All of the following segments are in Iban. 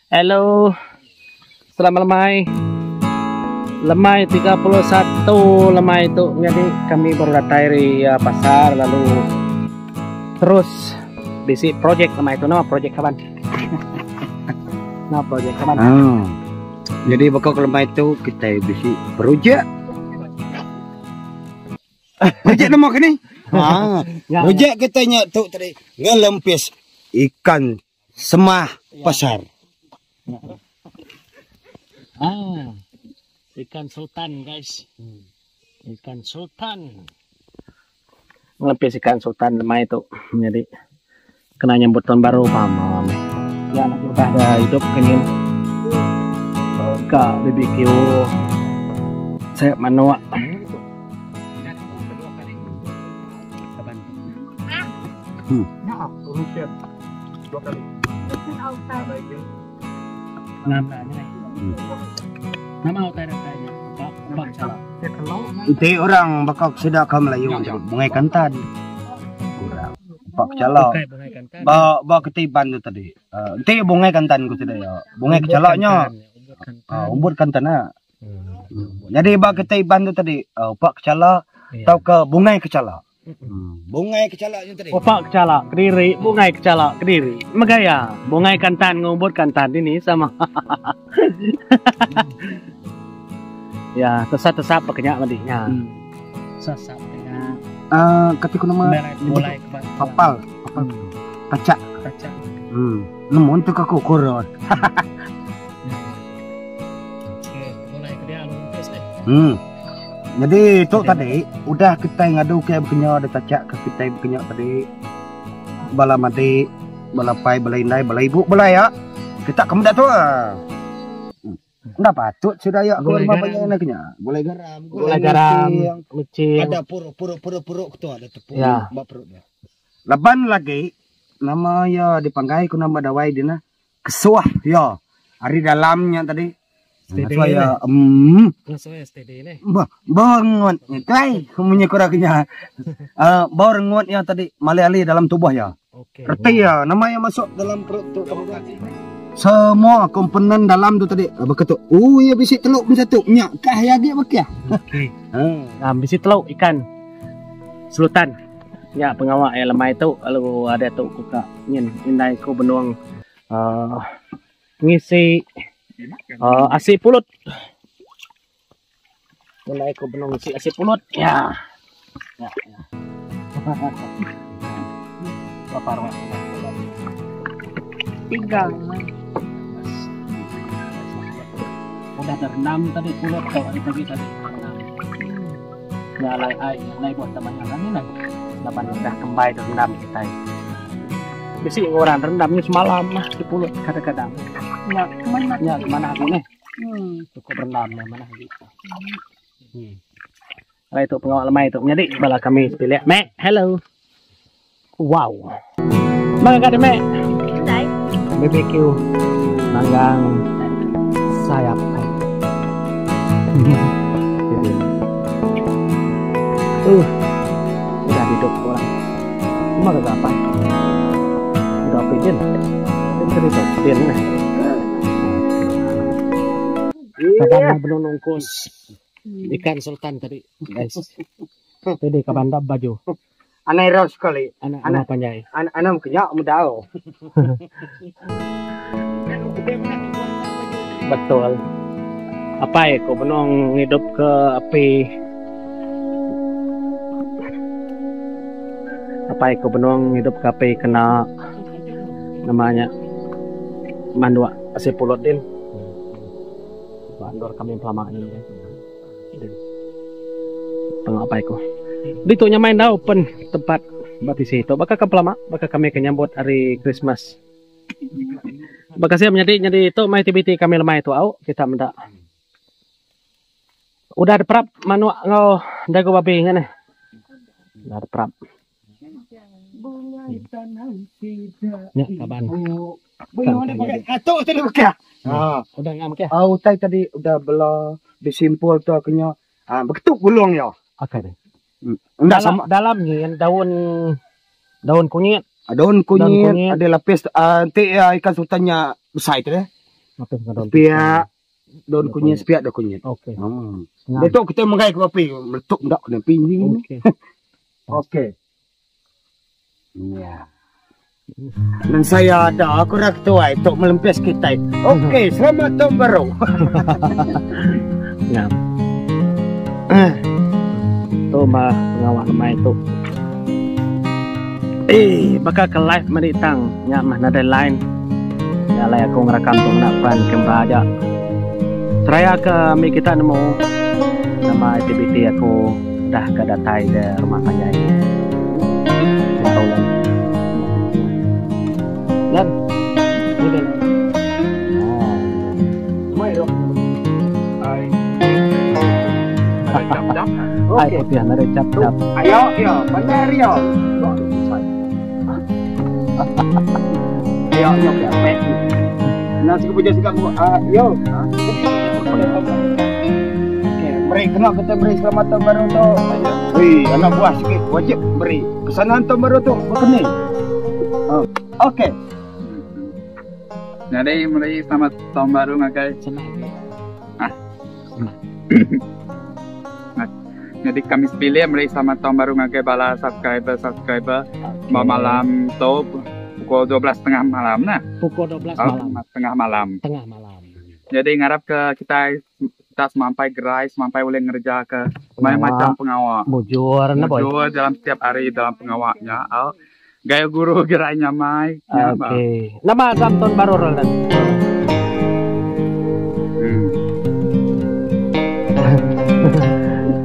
Hello. Selamat lemai. Lemai 31 lemai tu menyadi kami baru datai ari uh, pasar lalu terus bisi projek lemai tu nama projek kaban. nama projek kaban. Ah. Jadi baka ke lemai tu kita bisi projek. Projek nama ke ni? Ha. Projek kita nya tu tadi ngelempis ikan semah pasar. Ah. Ikan sultan guys. Ikan sultan. Ngelempis ikan sultan lemai tu menyadi kena nyambut tahun baru pama meh. Ya lagi udah da idup ke nyin ka BBQ sayap manuk. Hmm. Nama utai datai nya? Ba chala. Enti orang baka sida ke Melayu bungai kantan. Kurang. Ba kechala. Ba ba ketiban tu tadi. Enti bungai kantan ku sida iya. Bungai kechala nya. Umbut kantan nya. Nyadi ba ketiban tu tadi upa kechala tauka bungai kechala. Bungai kechala nya tadi. Upa kechala kediri, bungai kechala kediri. Megaya bungai kantan enggau umbut kantan dini sama. Ya, tesap-tesap ba kenya madi nya. Sesat kenya. Uh, kati ku nama mulai ke kapal, kapal. Tacak. Tacak. Hmm. Nemu untuk aku kurun. Okey, mulai ke dia lalu deh. Hmm. Nyadi tu tadi udah kitai ngadu ke bekenya da tachak ke kitai bekenya tadi bala madi bala pai bala indai bala ibu bala aya kita ke meda tu ah. Enda patut sida aya ke rumah panjai enda kenya gulai garam gulai garam micin ada puru puru puru puru ke tu ada tepung ba perut dia. Laban lagi nama iya dipanggai ku nama dawai din nah. Kesuah iya ari dalam nya tadi. Ngasuh iya emm. Ngasuh iya steady neh. Ba bau rengut nya kai munyi ku orang kenyah. Uhh bau rengut iya tadi malih alih dalam tubuh iya. Reti iya nama iya masuk dalam perut tu semua komponen dalam tu tadi baka tu. Ooh iya bisi teluk mung satu nya kah iya agi bekah. Okey. Uhh bisi teluk ikan selutan. Nya pengawa iya lemai tu lalu diatu ku ka nyin indai ku benung uhh ngisi uhh asi pulut. Indai ku benung ngisi asi pulut nya. Nya nya. Tiga. Udah terendam tadi pulut tu ari pagi tadi. Nya alai ai ndai buah taman ngaran nih laban udah kembai terendam kitai. Bisi orang terendam nya semalam mah dipulut kadang-kadang. Nya kemana nya kemana agi neh. Cukup rendam nya manah agi. Hmm. Alai tu pengawa lemai tu menyadi bala kami sebilik. Mek, hello. Wow. Mangga ka mek. BBQ manggang sayap. Uh, udah hidup orang. Cuma gak apa. Udah apa din? Din tadi tu, din nah. Kaban belum nungkus ikan sultan tadi, guys. Tadi kaban dah baju. Anai irau sekali. Anak anak panjai. Anak anak kenya mudau. Betul. Apai ku benung ngidup ke api. Apai ku benung ngidup ke api kena nama nya manduk asi pulut din. Ba endur kami pelama ni. Tengok apai ku. Ditu nya main enda open tempat ba tisi tu baka ke pelama baka kami ke nyambut hari Christmas. Baka sia menyadi nyadi tu meh aktiviti kami lemai tu au kita meda. Udah diperap manuk enggau dagu babi nya neh. Udah diperap. Nya kaban. Atuk tadi bekah. Ha. Udah ngam kah? Ah utai tadi udah bela disimpul tu aku nya. Ah beketuk gulung iya. Okey deh. Enda Dalam sama dalam nyin daun daun kunyit. Daun Daun kunyit kunyit. ada lapis ah enti ikan sultan nya besai tu deh. Sepiak daun kunyit sepiak daun kunyit. Okey. Hmm. Ditu kita megai ke api meletup enda kena api ni. Okey. Okey. Ya. Dan saya ada aku rak tuai tok melempis kitai. Okey, selamat tahun baru. Ya. Tu mah pengawa lemai tu. Eh, baka ke live meri tang nya mah nadai line. Nya alai aku ngerakam tu ngena front camera aja. Seraya ke ambi kita nemu nama aktiviti aku udah ke datai de rumah panjai. Baru lan. Lan. Udah lan. Ai putih nadai cap cap. Ayo yo, pandai rio. Ayo yo ke apa? Nasi puja sikap yo. Okey, beri kena kita beri selamat tahun baru tu. Wei, anak buah sikit wajib beri. Pesanan tahun baru tu berkening. Okey. Nyadi meri selamat taun baru ngagai. Ah. Nyadi kami sebilik meri selamat taun baru ngagai bala subscriber subscriber ba malam tu pukul 12 tengah malam nah. Pukul 12 malam. Tengah malam. Tengah malam. Nyadi ngarap ke kitai kita semampai gerai semampai ulih ngereja ke mayuh macam pengawa. Mujur nah boy. Mujur dalam setiap hari dalam pengawa nya. Gaya guru gerai nyamai. Okey. Nama azam tahun baru Roland? Hmm.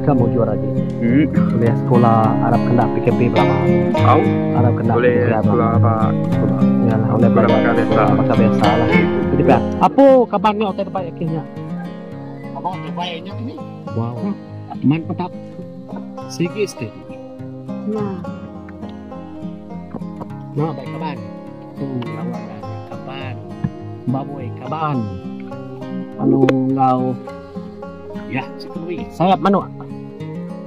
Kamu juara lagi. Hmm. Boleh sekolah Arab kena PKP berapa? Au. Arab kena Boleh sekolah apa? Sekolah. Ya lah, boleh Sekolah belajar. bakal biasa. Bakal biasa lah. Jadi apa? Apa kabarnya otak terbaik akhirnya? Abang terbaiknya ni. Wow. Man petap. Sigi steady. Nah. Nama baik kaban. Tu lawan dah kaban. Baboi kaban. Anu enggau ya security. Sayap manuk.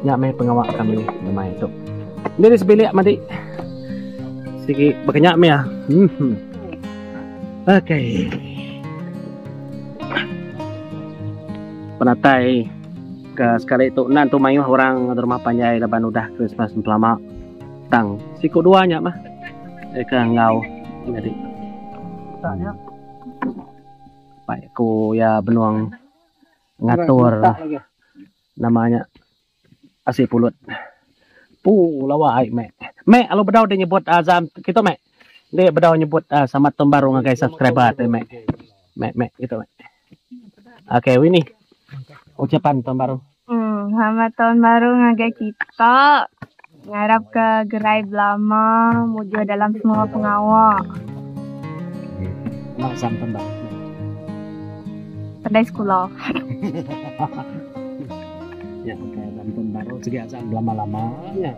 Nya meh pengawa kami lemai tu. Diri sebilik madi. Sigi bekenya meh ah. Hmm. Okey. Penatai ke sekali tu nan tu mayuh orang rumah panjai laban udah Christmas empelama. Tang siku dua nya mah ke enggau nyadi. Pai aku iya benung ngatur nama nya asi pulut. Pu lawa ai mek. Mek lalu bedau deh nyebut azam kitu mek. Deh bedau nyebut selamat tahun baru ngagai subscriber tu mek. Mek mek kitu mek. Okey Winnie. Ucapan tahun baru. Hmm, selamat tahun baru ngagai kita. Ngarap ke gerai belama mujur dalam semua pengawa. Nama azam tahun baru. Pandai sekula. Ya okey azam tahun baru sigi azam belama-lama nya.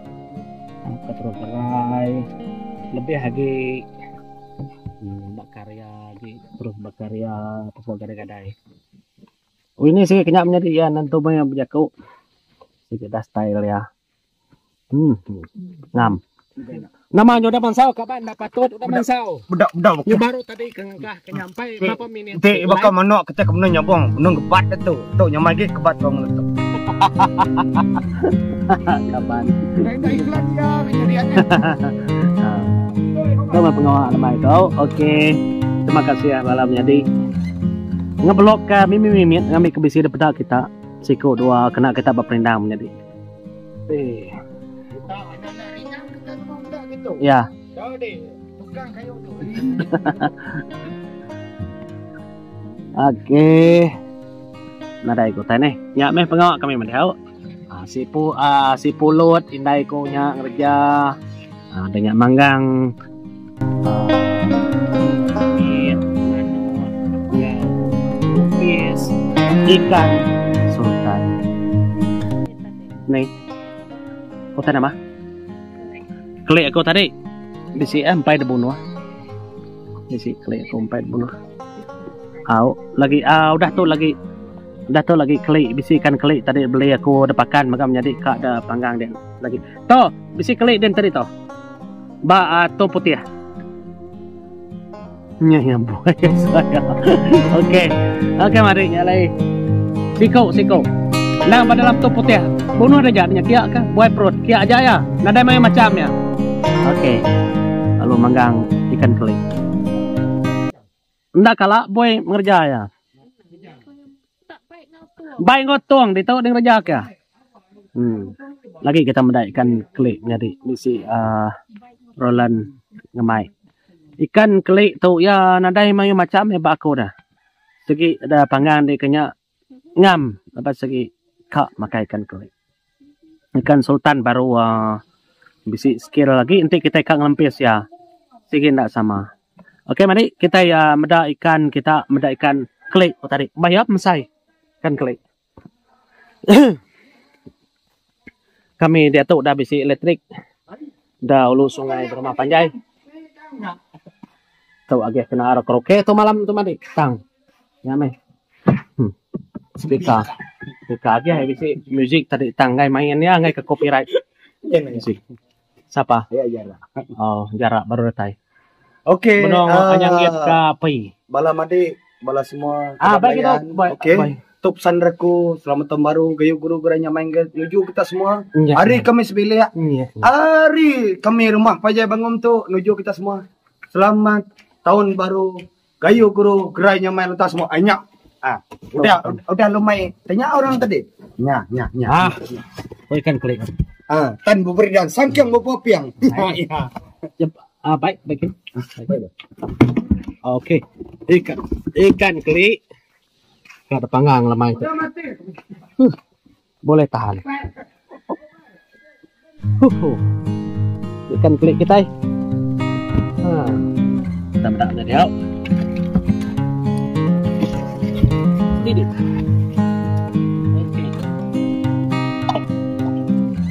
Ke terus gerai lebih agi bekarya agi terus bekarya pasal gadai-gadai. Ini sigi kenyap menyadi iya nentu meh bejaku sigi dah style iya. Hmm ngam. Nama nya udah mansau kaban enda patut udah mansau. Budak budak Nya baru tadi ke ngengkah ke nyampai berapa minit. Enti baka manuk kitai ke benung nyabung benung kebat ditu. Tu nyamai agi kebat ba menu tu. Kaban. Tu meh pengawa lemai tu. Okey. Terima kasih bala menyadi. Ngeblok ka mimit mimit ngambi ke bisi daripada kita siku dua kena kita beperindang menyadi. Eh. Ya. Okey. Nadai ku utai neh. Nya meh pengawa kami mendau. Ah sipu ah si pulut indai ku nya ngereja. Ah da nya manggang mit manuk enggau lupis ikan sultan. Ni. Utai nama? Klik aku tadi. Bisi eh empai dibunuh. Bisi klik aku empai dibunuh. Au lagi ah udah tu lagi udah tu lagi klik bisi ikan klik tadi beli aku da pakan mega menyadi ka da panggang dia lagi. To bisi klik din tadi to. Ba uh, to putih. Nya ya buai saya. Okey. Okey mari nya alai. Siko siko. Nang ba dalam tu putih. Bunuh aja nya kia ka buai perut. Kia aja ya. Nadai mayuh macam ya. Okey. Lalu manggang ikan keli. Enda kala buai ngereja ya. Bai enggau tong ditu deh ngereja ka. Hmm. Lagi kita meda ikan keli nyadi bisi uh, Roland ngemai. Ikan keli tu ya nadai mayuh macam ya ba aku dah. Segi da panggang di kenya ngam lepas segi ka makai ikan keli. Ikan sultan baru uh, bisi skill lagi enti kita ka ngelempis ya. Sigi enda sama. Okey madi kita ya meda ikan kita meda ikan keli ku tadi. Bayap mesai ikan keli. Kami diatu udah bisi elektrik da ulu sungai di rumah panjai. Tu agih kena arau karaoke tu malam tu madi tang. Nya meh. Hmm. Speaker. Speaker agih bisi music tadi tang enggai main iya enggai ke copyright. Music. Sapa? Ya jarak. Oh, jarak baru datai. Okey. Benong uh, anyanggit ka api. Bala madi, bala semua. Ah, baik kita. Baik. Okey. Top san reku, selamat tahun baru, gayu guru gerai nyamai nuju kita semua. Ya. Hari kami sebilik. Ya. Hari kami rumah Pajai Bangum tu nuju kita semua. Selamat tahun baru, gayu guru gerai nyamai lentas semua. Anyak. Ah, udah udah lumai. Tanya orang tadi. Nya, nya, nya. Ah. Oh, ikan klik. Ah, tan beberidan sangkiang bepopiang. Ya. Ah, baik, baik. Baik. Okey. Ikan ikan klik. Kena terpanggang lemai tu. Huh. Boleh tahan. Huh. Ikan klik kita. Ha. Kita mendak jadi au. Ini. Okey.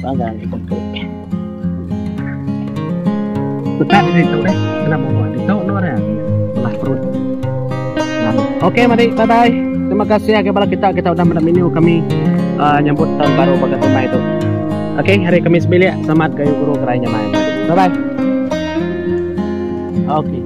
Panggang ikan klik. Tekat di situ deh. Kena bunuh di situ no deh. Belah perut. Okey mari bye bye. Terima kasih ya kepada kita kita udah meda menu kami uh, nyambut tahun baru baka tumai tu. Okey, hari kami sebilik selamat gayu guru gerai nyamai. Bye bye. Okey.